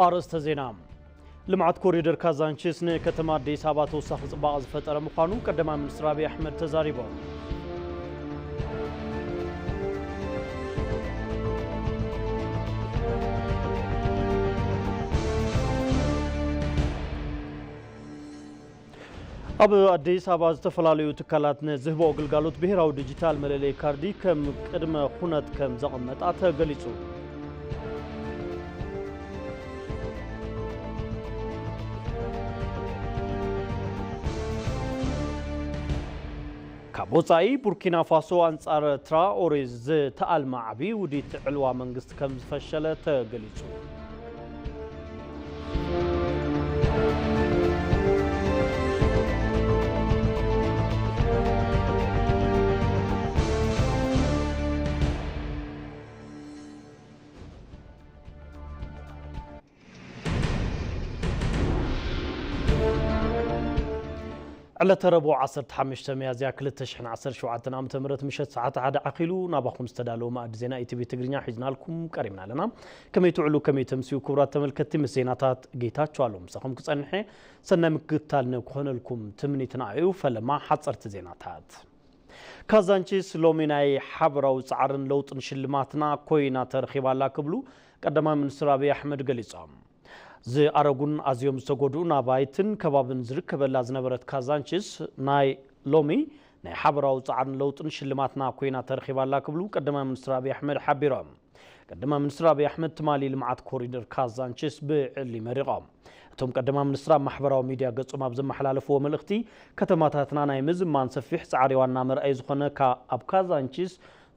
ኣርእስተ ዜና። ልምዓት ኮሪደር ካዛንቺስ ንከተማ ኣዲስ ኣበባ ተወሳኺ ጽባቐ ዝፈጠረ ምዃኑ ቀዳማይ ሚኒስትር ኣብይ ኣሕመድ ተዛሪቦም። ኣብ ኣዲስ ኣበባ ዝተፈላለዩ ትካላት ንዝህብኦ ግልጋሎት ብሄራዊ ዲጂታል መለለዪ ካርዲ ከም ቅድመ ኩነት ከም ዘቐመጣ ተገሊጹ። ካብ ወጻኢ ቡርኪና ፋሶ ኣንጻር ትራኦሬ ዝተኣልመ ዓቢ ውዲት ዕልዋ መንግስቲ ከም ዝፈሸለ ተገሊጹ። ዕለተ ረቡዕ ዓሰርተ ሓሙሽተ ሚያዝያ ክልተ ሽሕን ዓሰርተ ሸውዓተን ዓመተ ምህረት ምሸት ሰዓት ሓደ ዓኺሉ ናባኹም ዝተዳለወ መኣዲ ዜና ኢቲቪ ትግርኛ ሒዝናልኩም ቀሪብና ኣለና። ከመይ ትውዕሉ፣ ከመይ ተምስዩ ክቡራት ተመልከትቲ? ምስ ዜናታት ጌታቸው ኣሎ ምሳኹም ክጸንሐ ሰናይ ምክትታል ንክኾነልኩም ትምኒትና እዩ። ፈለማ ሓጸርቲ ዜናታት። ካዛንቺስ ሎሚ ናይ ሓበራዊ ጻዕርን ለውጥን ሽልማትና ኮይና ተረኺባ ኣላ ክብሉ ቀዳማይ ሚኒስትር ኣብይ ኣሕመድ ገሊጾም። ዝኣረጉን ኣዝዮም ዝተጎድኡን ኣባይትን ከባብን ዝርከበላ ዝነበረት ካዛንቺስ ናይ ሎሚ ናይ ሓበራዊ ጻዕርን ለውጥን ሽልማትና ኮይና ተረኺባ ኣላ ክብሉ ቀዳማይ ሚኒስትር ኣብይ ኣሕመድ ሓቢሮም። ቀዳማይ ሚኒስትር ኣብይ ኣሕመድ ትማሊ ልምዓት ኮሪደር ካዛንቺስ ብዕሊ መሪቖም። እቶም ቀዳማይ ሚኒስትር ኣብ ማሕበራዊ ሚድያ ገጾም ኣብ ዘመሓላለፍዎ መልእኽቲ፣ ከተማታትና ናይ ምዝማን ሰፊሕ ጻዕሪ ዋና መርኣይ ዝኾነ ካ-፣ ኣብ ካዛንቺስ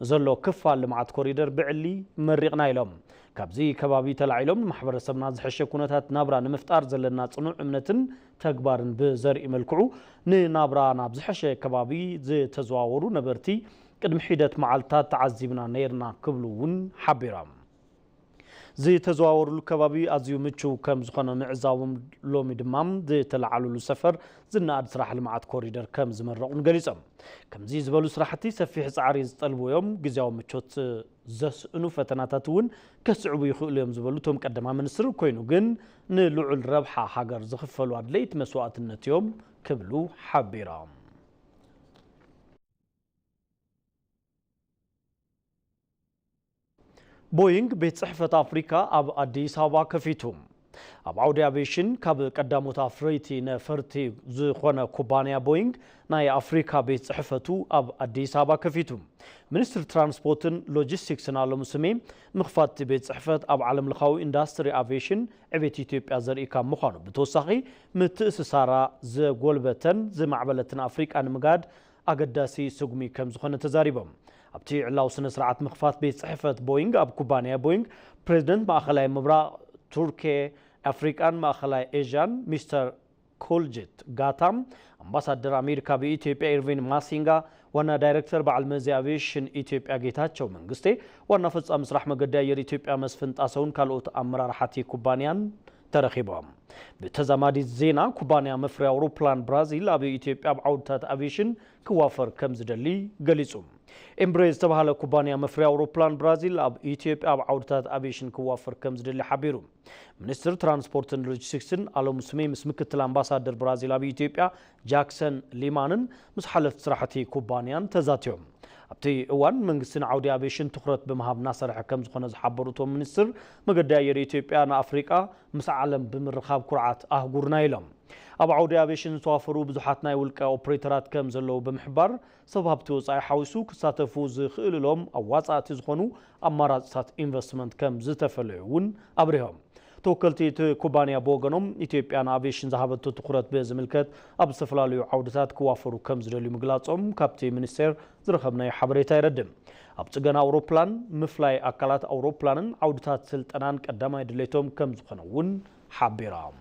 ዘሎ ክፋል ልምዓት ኮሪደር ብዕሊ መሪቕና ኢሎም። ካብዚ ከባቢ ተላዒሎም ንማሕበረሰብና ዝሐሸ ኩነታት ናብራ ንምፍጣር ዘለና ጽኑዕ እምነትን ተግባርን ብዘርኢ መልክዑ፣ ንናብራ ናብ ዝሐሸ ከባቢ ዝተዘዋወሩ ነበርቲ ቅድሚ ሒደት መዓልታት ተዓዚብና ነይርና ክብሉ እውን ሓቢሮም። ዝተዘዋወሩሉ ከባቢ ኣዝዩ ምቹው ከም ዝኾነ ምዕዛቦም፣ ሎሚ ድማ ዝተለዓሉሉ ሰፈር ዝነኣድ ስራሕ ልምዓት ኮሪደር ከም ዝመረቑን ገሊጾም። ከምዚ ዝበሉ ስራሕቲ ሰፊሕ ጻዕሪ ዝጠልቡ እዮም፣ ግዝያዊ ምቾት ዘስእኑ ፈተናታት እውን ከስዕቡ ይኽእሉ እዮም ዝበሉ እቶም ቀዳማይ ሚኒስትር፣ ኮይኑ ግን ንልዑል ረብሓ ሃገር ዝኽፈሉ ኣድለይቲ መስዋእትነት እዮም ክብሉ ሓቢሮም። ቦይንግ ቤት ጽሕፈት ኣፍሪካ ኣብ ኣዲስ ኣበባ ከፊቱ። ኣብ ዓውዲ ኣቪዬሽን ካብ ቀዳሞት ኣፍረይቲ ነፈርቲ ዝኾነ ኩባንያ ቦይንግ ናይ ኣፍሪካ ቤት ጽሕፈቱ ኣብ ኣዲስ ኣበባ ከፊቱ። ሚኒስትር ትራንስፖርትን ሎጂስቲክስን ኣለሙ ስሜ፣ ምኽፋት እቲ ቤት ጽሕፈት ኣብ ዓለም ለኻዊ ኢንዳስትሪ ኣቪዬሽን ዕቤት ኢትዮጵያ ዘርኢ ካብ ምዃኑ ብተወሳኺ፣ ምትእስሳራ ዘጎልበተን ዝማዕበለትን ኣፍሪቃ ንምጋድ ኣገዳሲ ስጉሚ ከም ዝኾነ ተዛሪቦም። ኣብቲ ዕላዊ ስነ ስርዓት ምኽፋት ቤት ጽሕፈት ቦይንግ ኣብ ኩባንያ ቦይንግ፣ ፕሬዚደንት ማእኸላይ ምብራቕ፣ ቱርኬ፣ ኣፍሪቃን ማእኸላይ ኤዥያን ሚስተር ኮልጅት ጋታ፣ ኣምባሳደር ኣሜሪካ ኣብ ኢትዮጵያ ኢርቪን ማሲንጋ፣ ዋና ዳይሬክተር በዓል መዚ ኣቪዬሽን ኢትዮጵያ ጌታቸው መንግስቴ፣ ዋና ፈጻሚ ስራሕ መገዲ ኣየር ኢትዮጵያ መስፍን ጣሰውን ካልኦት ኣመራርሓቲ ኩባንያን ተረኺቦም። ብተዛማዲ ዜና፣ ኩባንያ መፍረያ ኣውሮፕላን ብራዚል ኣብ ኢትዮጵያ ኣብ ዓውድታት ኣቪዬሽን ክዋፈር ከም ዝደሊ ገሊጹ። ኤምብሬ ዝተባህለ ኩባንያ መፍረያ ኣውሮፕላን ብራዚል ኣብ ኢትዮጵያ ኣብ ዓውድታት ኣቪዬሽን ክዋፈር ከም ዝደሊ ሓቢሩ። ሚኒስትር ትራንስፖርትን ሎጂስቲክስን ኣለሙ ስሜ ምስ ምክትል ኣምባሳደር ብራዚል ኣብ ኢትዮጵያ ጃክሰን ሊማንን ምስ ሓለፍቲ ስራሕቲ ኩባንያን ተዛትዮም። ኣብቲ እዋን መንግስቲ ንዓውዲ ኣቪዬሽን ትኹረት ብምሃብ እናሰርሐ ከም ዝኾነ ዝሓበሩ እቶም ሚኒስትር፣ መገዲ ኣየር ኢትዮጵያ ንኣፍሪቃ ምስ ዓለም ብምርኻብ ኩርዓት ኣህጉርና ኢሎም። ኣብ ዓውዲ ኣቪዬሽን ዝተዋፈሩ ብዙሓት ናይ ውልቀ ኦፕሬተራት ከም ዘለዉ ብምሕባር፣ ሰብ ሃብቲ ወጻኢ ሓዊሱ ክሳተፉ ዝኽእልሎም ኣዋጻእቲ ዝኾኑ ኣማራጽታት ኢንቨስትመንት ከም ዝተፈለዩ እውን ኣብሪሆም። ተወከልቲ እቲ ኩባንያ ብወገኖም፣ ኢትዮጵያ ንኣቪዬሽን ዝሃበቶ ትኹረት ብዝምልከት ኣብ ዝተፈላለዩ ዓውድታት ክዋፈሩ ከም ዝደልዩ ምግላጾም ካብቲ ሚኒስቴር ዝረኸብናዮ ሓበሬታ የረድእ። ኣብ ጽገና ኣውሮፕላን፣ ምፍላይ ኣካላት ኣውሮፕላንን ዓውድታት ስልጠናን ቀዳማይ ድሌቶም ከም ዝኾነ እውን ሓቢሮም።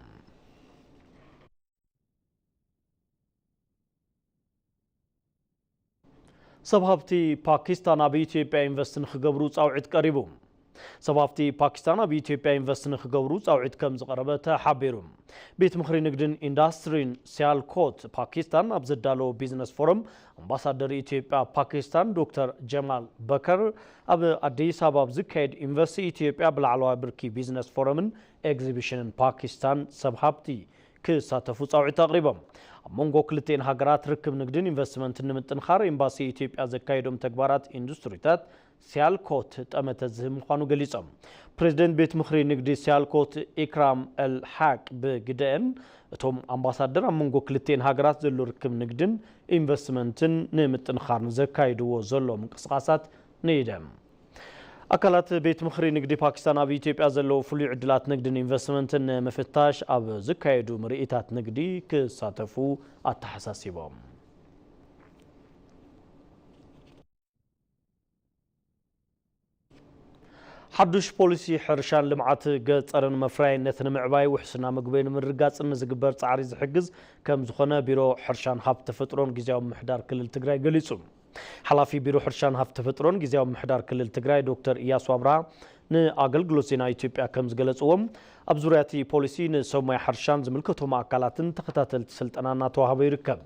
ሰብ ሃብቲ ፓኪስታን ኣብ ኢትዮጵያ ኢንቨስት ንክገብሩ ጻውዒት ቀሪቡ። ሰብ ሃብቲ ፓኪስታን ኣብ ኢትዮጵያ ኢንቨስት ንክገብሩ ጻውዒት ከም ዝቐረበ ተሓቢሩ። ቤት ምኽሪ ንግድን ኢንዳስትሪን ሲያልኮት ፓኪስታን ኣብ ዘዳለዎ ቢዝነስ ፎረም፣ ኣምባሳደር ኢትዮጵያ ፓኪስታን ዶክተር ጀማል በከር ኣብ ኣዲስ ኣበባ ኣብ ዝካየድ ኢንቨስት ኢትዮጵያ ብላዕለዋይ ብርኪ ቢዝነስ ፎረምን ኤግዚቢሽንን ፓኪስታን ሰብ ሃብቲ ክሳተፉ ጻውዒት ኣቕሪቦም። ኣብ መንጎ ክልቲኤን ሃገራት ርክብ ንግድን ኢንቨስትመንትን ንምጥንኻር ኤምባሲ ኢትዮጵያ ዘካየዶም ተግባራት ኢንዱስትሪታት ሲያልኮት ጠመተ ዝህብ ምዃኑ ገሊጾም። ፕሬዚደንት ቤት ምኽሪ ንግዲ ሲያልኮት ኢክራም ኤል ሓቅ ብግደአን፣ እቶም ኣምባሳደር ኣብ መንጎ ክልቲኤን ሃገራት ዘሎ ርክብ ንግድን ኢንቨስትመንትን ንምጥንኻር ንዘካይድዎ ዘሎ ምንቅስቓሳት ንኢደም። ኣካላት ቤት ምኽሪ ንግዲ ፓኪስታን ኣብ ኢትዮጵያ ዘለዉ ፍሉይ ዕድላት ንግድን ኢንቨስትመንትን ንምፍታሽ ኣብ ዝካየዱ ምርኢታት ንግዲ ክሳተፉ ኣተሓሳሲቦም። ሓዱሽ ፖሊሲ ሕርሻን ልምዓት ገጠርን መፍረያይነት ንምዕባይ ውሕስና ምግቢ ንምርጋፅን ንዝግበር ፃዕሪ ዝሕግዝ ከም ዝኾነ ቢሮ ሕርሻን ሃብቲ ተፈጥሮን ጊዜያዊ ምምሕዳር ክልል ትግራይ ገሊፁ። ሓላፊ ቢሮ ሕርሻን ሃብቲ ተፈጥሮን ጊዜያዊ ምምሕዳር ክልል ትግራይ ዶክተር ኢያሱ ኣብርሃ ንኣገልግሎት ዜና ኢትዮጵያ ከም ዝገለፅዎም፣ ኣብ ዙርያ እቲ ፖሊሲ ንሰብ ሞያ ሕርሻን ዝምልከቶም ኣካላትን ተኸታተልቲ ስልጠና እናተዋህበ ይርከብ።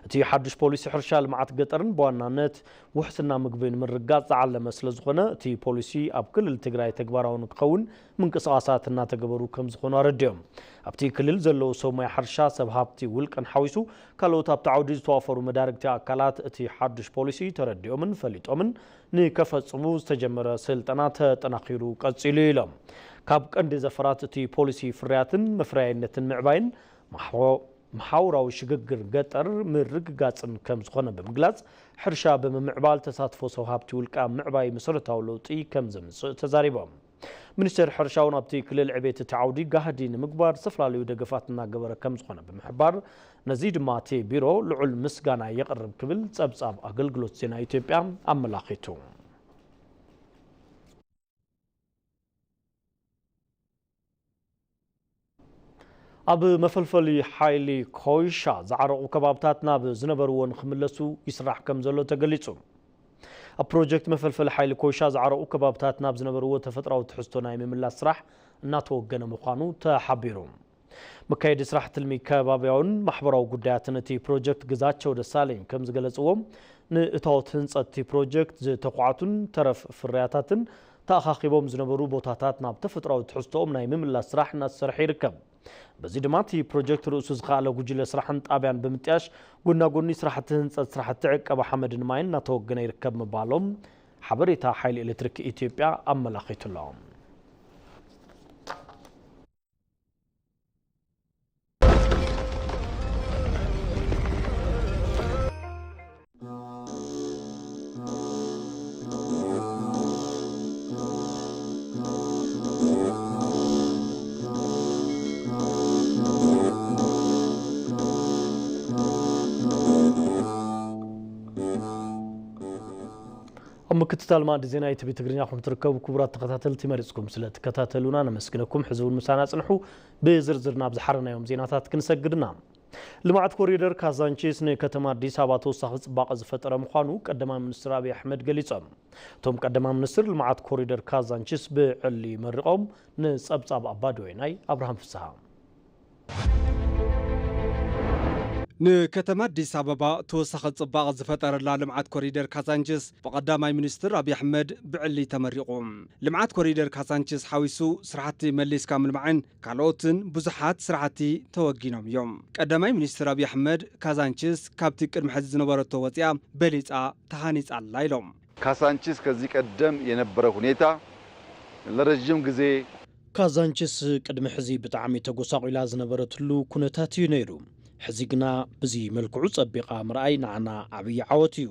እቲ ሓዱሽ ፖሊሲ ሕርሻ ልምዓት ገጠርን ብዋናነት ውሕስና ምግቢ ንምርጋፅ ዝዓለመ ስለ ዝኾነ፣ እቲ ፖሊሲ ኣብ ክልል ትግራይ ተግባራዊ ንክኸውን ምንቅስቓሳት እናተገበሩ ከም ዝኾኑ ኣረዲኦም። ኣብቲ ክልል ዘለዉ ሰብ ሞያ ሕርሻ፣ ሰብ ሃብቲ ውልቀን ሓዊሱ ካልኦት ኣብቲ ዓውዲ ዝተዋፈሩ መዳርግቲ ኣካላት እቲ ሓዱሽ ፖሊሲ ተረዲኦምን ፈሊጦምን ንከፈፅሙ ዝተጀመረ ስልጠና ተጠናኺሩ ቀፂሉ ኢሎም። ካብ ቀንዲ ዘፈራት እቲ ፖሊሲ ፍርያትን መፍረያይነትን ምዕባይን ማሕበ- መሓውራዊ ሽግግር ገጠር ምርግጋፅን ከም ዝኾነ ብምግላፅ፣ ሕርሻ ብምምዕባል ተሳትፎ ሰብ ሃብቲ ውልቀ ኣብ ምዕባይ መሰረታዊ ለውጢ ከም ዘምፅእ ተዛሪቦም። ሚኒስቴር ሕርሻ እውን ኣብቲ ክልል ዕቤት እቲ ዓውዲ ጋህዲ ንምግባር ዝተፈላለዩ ደገፋት እናገበረ ከም ዝኾነ ብምሕባር፣ ነዚ ድማ እቲ ቢሮ ልዑል ምስጋና የቕርብ ክብል ፀብፃብ ኣገልግሎት ዜና ኢትዮጵያ ኣመላኺቱ። ኣብ መፈልፈሊ ሓይሊ ኮይሻ ዝዓረቑ ከባብታት ናብ ዝነበርዎ ንክምለሱ ይስራሕ ከም ዘሎ ተገሊጹ። ኣብ ፕሮጀክት መፈልፈሊ ሓይሊ ኮይሻ ዝዓረቑ ከባብታት ናብ ዝነበርዎ ተፈጥራዊ ትሕዝቶ ናይ ምምላስ ስራሕ እናተወገነ ምዃኑ ተሓቢሩ። መካየዲ ስራሕ ትልሚ ከባብያውን ማሕበራዊ ጉዳያትን እቲ ፕሮጀክት ግዛቸው ደሳለኝ ከም ዝገለጽዎ፣ ንእታዎት ህንጸት እቲ ፕሮጀክት ዝተኳዕቱን ተረፍ ፍርያታትን ተኣኻኺቦም ዝነበሩ ቦታታት ናብ ተፈጥራዊ ትሕዝቶኦም ናይ ምምላስ ስራሕ እናተሰርሐ ይርከብ። በዚ ድማ እቲ ፕሮጀክት ርእሱ ዝኸኣለ ጉጅለ ስራሕን ጣብያን ብምጥያሽ፣ ጎና ጎኒ ስራሕቲ ህንጸት፣ ስራሕቲ ዕቀባ ሓመድን ማይን እናተወገነ ይርከብ ምባሎም ሓበሬታ ሓይሊ ኤሌክትሪክ ኢትዮጵያ ኣመላኺቱ ኣሎ። ኣብ ምክትታል ማዕዲ ዜና ኢቲቪ ትግርኛ ኹም ትርከቡ ክቡራት ተኸታተልቲ፣ መሪጽኩም ስለ ትከታተሉና ነመስግነኩም። ሕዚ እውን ምሳና ጽንሑ። ብዝርዝር ናብ ዝሓረናዮም ዜናታት ክንሰግድና። ልምዓት ኮሪደር ካዛንቺስ ንከተማ ኣዲስ ኣበባ ተወሳኺ ጽባቐ ዝፈጠረ ምዃኑ ቀዳማይ ሚኒስትር ኣብይ ኣሕመድ ገሊጾም። እቶም ቀዳማይ ሚኒስትር ልምዓት ኮሪደር ካዛንቺስ ብዕሊ መሪቖም ንጸብጻብ ኣባዲ ወይናይ ኣብርሃም ፍስሃ። ንከተማ ኣዲስ ኣበባ ተወሳኺ ጽባቐ ዝፈጠረላ ልምዓት ኮሪደር ካዛንቺስ ብቐዳማይ ሚኒስትር ኣብይ ኣሕመድ ብዕሊ ተመሪቑ። ልምዓት ኮሪደር ካዛንቺስ ሓዊሱ ስራሕቲ መሊስካ ምልማዕን ካልኦትን ብዙሓት ስራሕቲ ተወጊኖም እዮም። ቀዳማይ ሚኒስትር ኣብይ ኣሕመድ ካዛንቺስ ካብቲ ቅድሚ ሕዚ ዝነበረቶ ወፂኣ በሊፃ ተሃኒፃ ኣላ ኢሎም። ካሳንቺስ ከዚህ ቀደም የነበረ ሁኔታ ለረዥም ጊዜ ካዛንቺስ ቅድሚ ሕዚ ብጣዕሚ ተጎሳቑላ ዝነበረትሉ ኩነታት እዩ ነይሩ። ሕዚ ግና ብዚ መልክዑ ጸቢቓ ምርኣይ ንዓና ዓብዪ ዓወት እዩ።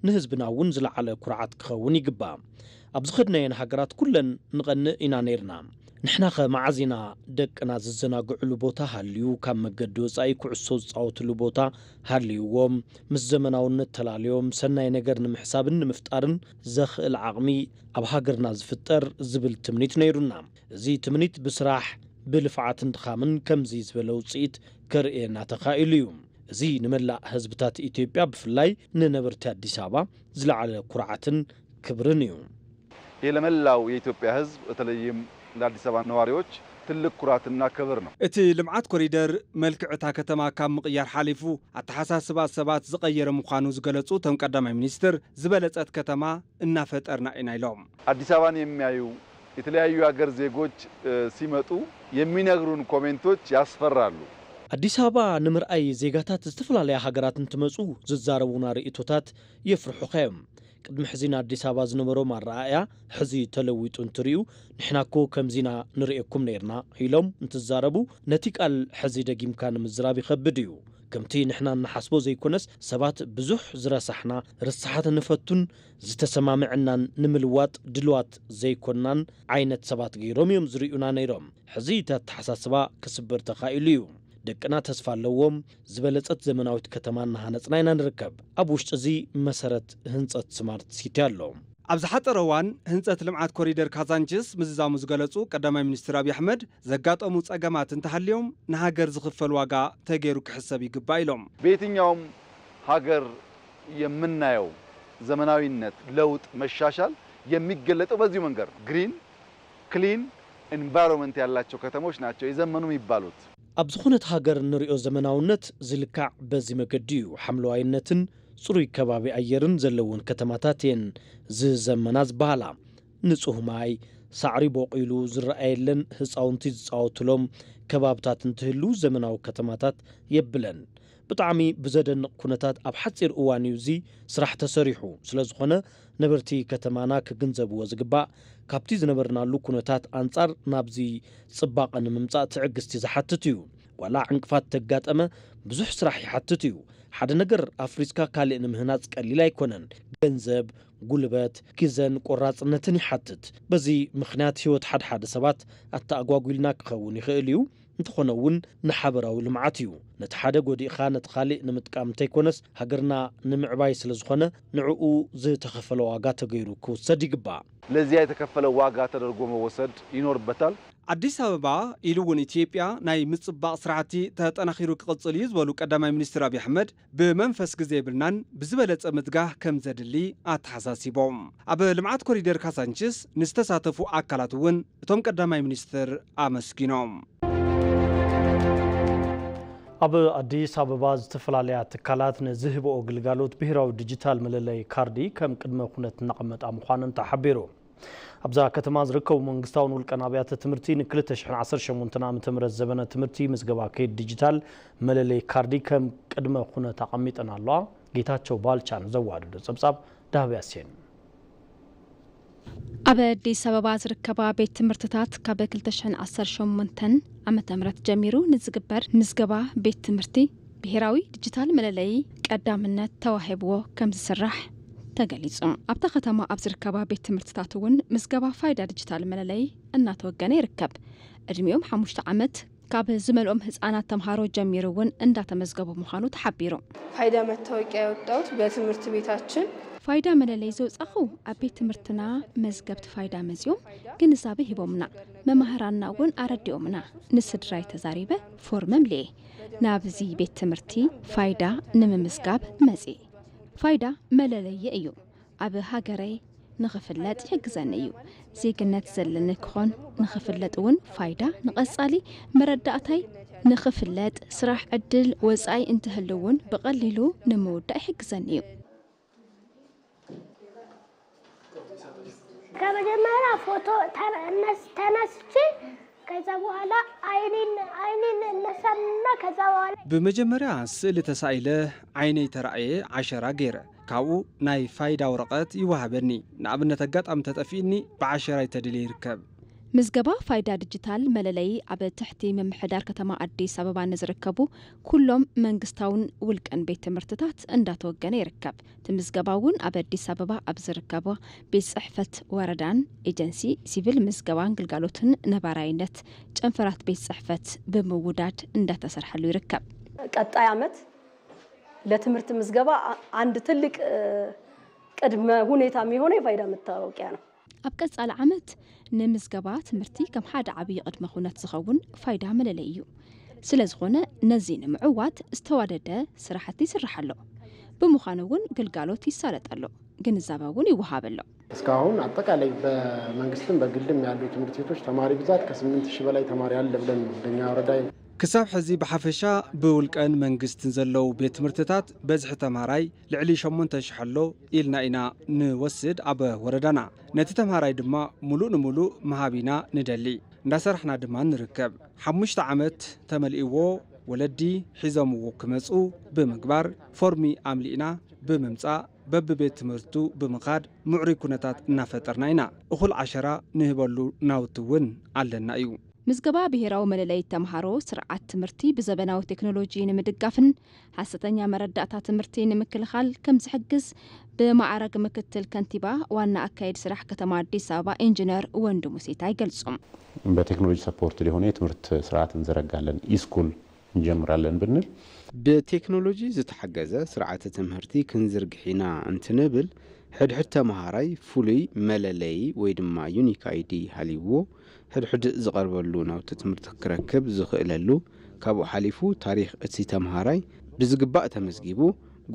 ንህዝብና እውን ዝለዓለ ኩርዓት ክኸውን ይግባእ። ኣብ ዝኸድናየን ሃገራት ኩለን ንቐንእ ኢና ነይርና። ንሕናኸ መዓዝ ኢና ደቅና ዝዘናግዕሉ ቦታ ሃልዩ፣ ካብ መገዲ ወጻኢ ኩዕሶ ዝጻወትሉ ቦታ ሃልይዎም፣ ምስ ዘመናውነት ተላልዮም፣ ሰናይ ነገር ንምሕሳብን ንምፍጣርን ዘኽእል ዓቕሚ ኣብ ሃገርና ዝፍጠር ዝብል ትምኒት ነይሩና። እዚ ትምኒት ብስራሕ፣ ብልፍዓትን ድኻምን ከምዚ ዝበለ ውጽኢት ከርእየና ተኻኢሉ እዩ። እዚ ንመላእ ህዝብታት ኢትዮጵያ፣ ብፍላይ ንነበርቲ ኣዲስ ኣበባ ዝለዓለ ኩርዓትን ክብርን እዩ። ይህ ለመላው የኢትዮጵያ ህዝብ፣ በተለይም ለአዲስ አበባ ነዋሪዎች ትልቅ ኩራትና ክብር ነው። እቲ ልምዓት ኮሪደር መልክዕ እታ ከተማ ካብ ምቕያር ሓሊፉ፣ ኣተሓሳስባ ሰባት ዝቐየረ ምዃኑ ዝገለጹ እቶም ቀዳማይ ሚኒስትር፣ ዝበለጸት ከተማ እናፈጠርና ኢና ኢሎም። አዲስ አበባን የሚያዩ የተለያዩ ሀገር ዜጎች ሲመጡ የሚነግሩን ኮሜንቶች ያስፈራሉ። ኣዲስ ኣበባ ንምርኣይ ዜጋታት ዝተፈላለያ ሃገራት እንትመፁ ዝዛረቡና ርእቶታት የፍርሑኻ እዮም። ቅድሚ ሕዚ ንኣዲስ ኣበባ ዝነበሮም ኣረኣእያ ሕዚ ተለዊጡ እንትርእዩ፣ ንሕና እኮ ከምዚና ንርእየኩም ነይርና ኢሎም እንትዛረቡ፣ ነቲ ቃል ሕዚ ደጊምካ ንምዝራብ ይኸብድ እዩ። ከምቲ ንሕና እንሓስቦ ዘይኮነስ፣ ሰባት ብዙሕ ዝረሳሕና፣ ርስሓት ንፈቱን ዝተሰማምዐናን ንምልዋጥ ድልዋት ዘይኮናን ዓይነት ሰባት ገይሮም እዮም ዝርእዩና ነይሮም። ሕዚ እቲ ኣተሓሳስባ ክስበር ተኻኢሉ እዩ። ደቅና ተስፋ ኣለዎም። ዝበለጸት ዘመናዊት ከተማ እናሃነጽና ኢና ንርከብ። ኣብ ውሽጢ እዚ መሰረት ህንጸት ስማርት ሲቲ ኣሎ። ኣብ ዝሓጸረ እዋን ህንጸት ልምዓት ኮሪደር ካዛንችስ ምዝዛሙ ዝገለጹ ቀዳማይ ሚኒስትር ኣብይ ኣሕመድ፣ ዘጋጠሙ ጸገማት እንተሃልዮም ንሃገር ዝኽፈል ዋጋ ተገይሩ ክሕሰብ ይግባእ ኢሎም። በየትኛውም ሀገር የምናየው ዘመናዊነት፣ ለውጥ፣ መሻሻል የሚገለጠው በዚሁ መንገድ ነው። ግሪን ክሊን ኢንቫይሮንመንት ያላቸው ከተሞች ናቸው የዘመኑ የሚባሉት። ኣብ ዝኾነት ሃገር እንሪኦ ዘመናውነት ዝልካዕ በዚ መገዲ እዩ። ሓምለዋይነትን ጽሩይ ከባቢ ኣየርን ዘለወን ከተማታት እየን ዝዘመና ዝበሃላ። ንጹህ ማይ፣ ሳዕሪ ቦቒሉ ዝረኣየለን ህጻውንቲ ዝጻወቱሎም ከባብታት እንትህሉ ዘመናዊ ከተማታት የብለን። ብጣዕሚ ብዘደንቕ ኩነታት ኣብ ሓጺር እዋን እዩ እዚ ስራሕ ተሰሪሑ። ስለ ዝኾነ ነበርቲ ከተማና ክግንዘብዎ ዝግባእ፣ ካብቲ ዝነበርናሉ ኩነታት ኣንጻር ናብዚ ጽባቐ ንምምጻእ ትዕግስቲ ዝሓትት እዩ። ዋላ ዕንቅፋት ተጋጠመ ብዙሕ ስራሕ ይሓትት እዩ። ሓደ ነገር ኣፍሪስካ ካልእ ንምህናጽ ቀሊል ኣይኮነን። ገንዘብ፣ ጉልበት፣ ግዘን ቆራጽነትን ይሓትት። በዚ ምኽንያት ህይወት ሓድሓደ ሰባት ኣተኣጓጒልና ክኸውን ይኽእል እዩ። እንተኾነ እውን ንሓበራዊ ልምዓት እዩ። ነቲ ሓደ ጎዲእኻ ነቲ ካልእ ንምጥቃም እንተይኮነስ ሃገርና ንምዕባይ ስለ ዝኾነ ንዕኡ ዝተኸፈለ ዋጋ ተገይሩ ክውሰድ ይግባእ። ለዚያ የተከፈለ ዋጋ ተደርጎ መወሰድ ይኖርበታል። ኣዲስ ኣበባ ኢሉ እውን ኢትዮጵያ ናይ ምጽባቕ ስራሕቲ ተጠናኺሩ ክቕጽል እዩ ዝበሉ ቀዳማይ ሚኒስትር ኣብይ ኣሕመድ፣ ብመንፈስ ግዜ የብልናን፣ ብዝበለጸ ምትጋህ ከም ዘድሊ ኣተሓሳሲቦም። ኣብ ልምዓት ኮሪደር ካሳንችስ ንዝተሳተፉ ኣካላት እውን እቶም ቀዳማይ ሚኒስትር ኣመስጊኖም። ኣብ ኣዲስ ኣበባ ዝተፈላለያ ትካላት ንዝህብኦ ግልጋሎት ብሄራዊ ዲጂታል መለለይ ካርዲ ከም ቅድመ ኩነት እናቐመጣ ምዃነን ተሓቢሩ። ኣብዛ ከተማ ዝርከቡ መንግስታውን ውልቀን ኣብያተ ትምህርቲ ን ክልተ ሽሕን ዓሰርተ ሸሞንተን ዓመተ ምህረት ዘበነ ትምህርቲ ምዝገባ ከይዲ ዲጂታል መለለይ ካርዲ ከም ቅድመ ኩነት ኣቐሚጠን ኣለዋ። ጌታቸው ባልቻ ንዘዋደዶ ጸብጻብ ዳህብ ያሴን። ኣብ ኣዲስ ኣበባ ዝርከባ ቤት ትምህርትታት ካብ ክልተ ሽሕን ዓሰርተ ሸሞንተን ዓመተ ምህረት ጀሚሩ ንዝግበር ምዝገባ ቤት ትምህርቲ ብሄራዊ ዲጂታል መለለዪ ቀዳምነት ተዋሂብዎ ከም ዝስራሕ ተገሊጹ። ኣብታ ከተማ ኣብ ዝርከባ ቤት ትምህርትታት እውን ምዝገባ ፋይዳ ዲጂታል መለለዪ እናተወገነ ይርከብ። ዕድሚኦም ሓሙሽተ ዓመት ካብ ዝመልኦም ህፃናት ተምሃሮ ጀሚሩ እውን እንዳተመዝገቡ ምዃኑ ተሓቢሩ። ፋይዳ መታወቂያ ያወጣሁት በትምህርት ቤታችን። ፋይዳ መለለይ ዘውፃኹ ኣብ ቤት ትምህርትና መዝገብቲ ፋይዳ መፂኦም ግንዛበ ሂቦምና፣ መማህራንና እውን ኣረዲኦምና። ንስድራይ ተዛሪበ ፎርም ምልኤ ናብዚ ቤት ትምህርቲ ፋይዳ ንምምዝጋብ መፅእ። ፋይዳ መለለየ እዩ። ኣብ ሃገረይ ንኽፍለጥ ይሕግዘኒ እዩ። ዜግነት ዘለኒ ክኾን ንኽፍለጥ እውን ፋይዳ ንቐጻሊ መረዳእታይ ንኽፍለጥ ስራሕ ዕድል ወጻኢ እንትህሉ እውን ብቐሊሉ ንምውዳእ ይሕግዘኒ እዩ። ከመጀመሪያ ፎቶ ተነስቼ ከዛ በኋላ አይኔን አይኔን እነሳና ከዛ በኋላ ብመጀመርያ ስእሊ ተሳኢለ ዓይነይ ተራእየ ዓሸራ ገይረ ካብኡ ናይ ፋይዳ ወረቐት ይወሃበኒ። ንኣብነት ኣጋጣሚ ተጠፊእኒ ብዓሸራይ ተደልየ ይርከብ። ምዝገባ ፋይዳ ዲጂታል መለለዪ ኣብ ትሕቲ ምምሕዳር ከተማ ኣዲስ ኣበባ ንዝርከቡ ኩሎም መንግስታውን ውልቀን ቤት ትምህርትታት እንዳተወገነ ይርከብ። እቲ ምዝገባ እውን ኣብ ኣዲስ ኣበባ ኣብ ዝርከባ ቤት ፅሕፈት ወረዳን ኤጀንሲ ሲቪል ምዝገባን ግልጋሎትን ነባራይነት ጨንፈራት ቤት ፅሕፈት ብምውዳድ እንዳተሰርሐሉ ይርከብ። ቀጣይ ዓመት ለትምህርት ምዝገባ አንድ ትልቅ ቅድመ ሁኔታ የሚሆነው የፋይዳ መታወቂያ ነው። ኣብ ቀፃሊ ዓመት ንምዝገባ ትምህርቲ ከም ሓደ ዓብዪ ቅድመ ኩነት ዝኸውን ፋይዳ መለለይ እዩ። ስለ ዝኾነ ነዚ ንምዕዋት ዝተዋደደ ስራሕቲ ይስራሕ ኣሎ። ብምዃኑ እውን ግልጋሎት ይሳለጥ ኣሎ፣ ግንዛበ እውን ይወሃብ ኣሎ። እስካሁን አጠቃላይ በመንግስትም በግልም ያሉ ትምህርት ቤቶች ተማሪ ብዛት ከስምንት ሺህ በላይ ተማሪ አለ ብለን ነው እንደኛ ወረዳ ክሳብ ሕዚ ብሓፈሻ ብውልቀን መንግስትን ዘለዉ ቤት ትምህርትታት በዝሒ ተምሃራይ ልዕሊ ሸሞንተ ሽሕ ኣሎ ኢልና ኢና ንወስድ ኣብ ወረዳና። ነቲ ተምሃራይ ድማ ሙሉእ ንሙሉእ ምሃብ ኢና ንደሊ። እንዳሰራሕና ድማ ንርከብ። ሓሙሽተ ዓመት ተመሊእዎ ወለዲ ሒዞምዎ ክመጹ ብምግባር ፎርሚ ኣምሊእና ብምምጻእ በብቤት ትምህርቱ ብምኻድ ምዕሩይ ኩነታት እናፈጠርና ኢና። እኹል ዓሸራ ንህበሉ ናውቲ እውን ኣለና እዩ። ምዝገባ ብሄራዊ መለለይ ተምሃሮ ስርዓት ትምህርቲ ብዘበናዊ ቴክኖሎጂ ንምድጋፍን ሓሰተኛ መረዳእታ ትምህርቲ ንምክልኻል ከም ዝሕግዝ ብማዕረግ ምክትል ከንቲባ ዋና ኣካየዲ ስራሕ ከተማ ኣዲስ ኣበባ ኢንጂነር ወንዱ ሙሴታ ይገልጹ። በቴክኖሎጂ ሰፖርት የሆነ የትምህርት ስርዓት እንዘረጋለን። ኢስኩል እንጀምራለን ብንል ብቴክኖሎጂ ዝተሓገዘ ስርዓተ ትምህርቲ ክንዝርግሕ ኢና እንትንብል ሕድሕድ ተምሃራይ ፍሉይ መለለዪ ወይ ድማ ዩኒክ ኣይዲ ሃልይዎ ሕድሕድ ዝቐርበሉ ናውቲ ትምህርቲ ክረክብ ዝኽእለሉ፣ ካብኡ ሓሊፉ ታሪኽ እቲ ተምሃራይ ብዝግባእ ተመዝጊቡ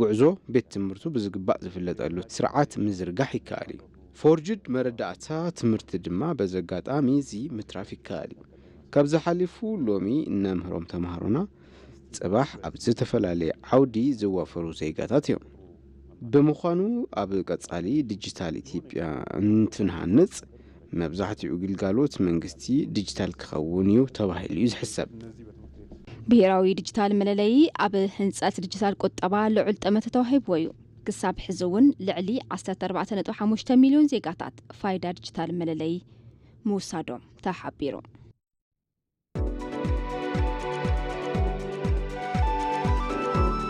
ጉዕዞ ቤት ትምህርቱ ብዝግባእ ዝፍለጠሉ ስርዓት ምዝርጋሕ ይከኣል እዩ። ፎርጅድ መረዳእታ ትምህርቲ ድማ በዚ ኣጋጣሚ እዚ ምትራፍ ይከኣል እዩ። ካብዚ ሓሊፉ ሎሚ እነምህሮም ተምሃሮና ፅባሕ ኣብ ዝተፈላለየ ዓውዲ ዝዋፈሩ ዜጋታት እዮም። ብምዃኑ ኣብ ቀፃሊ ዲጂታል ኢትዮጵያ እንትንሃንፅ መብዛሕትኡ ግልጋሎት መንግስቲ ዲጂታል ክኸውን እዩ ተባሂሉ እዩ ዝሕሰብ። ብሄራዊ ዲጂታል መለለዪ ኣብ ህንፀት ዲጂታል ቁጠባ ልዑል ጠመተ ተዋሂብዎ እዩ። ክሳብ ሕዚ እውን ልዕሊ ዓሰርተ ኣርባዕተ ነጥቢ ሓሙሽተ ሚልዮን ዜጋታት ፋይዳ ዲጂታል መለለዪ ምውሳዶም ተሓቢሩ።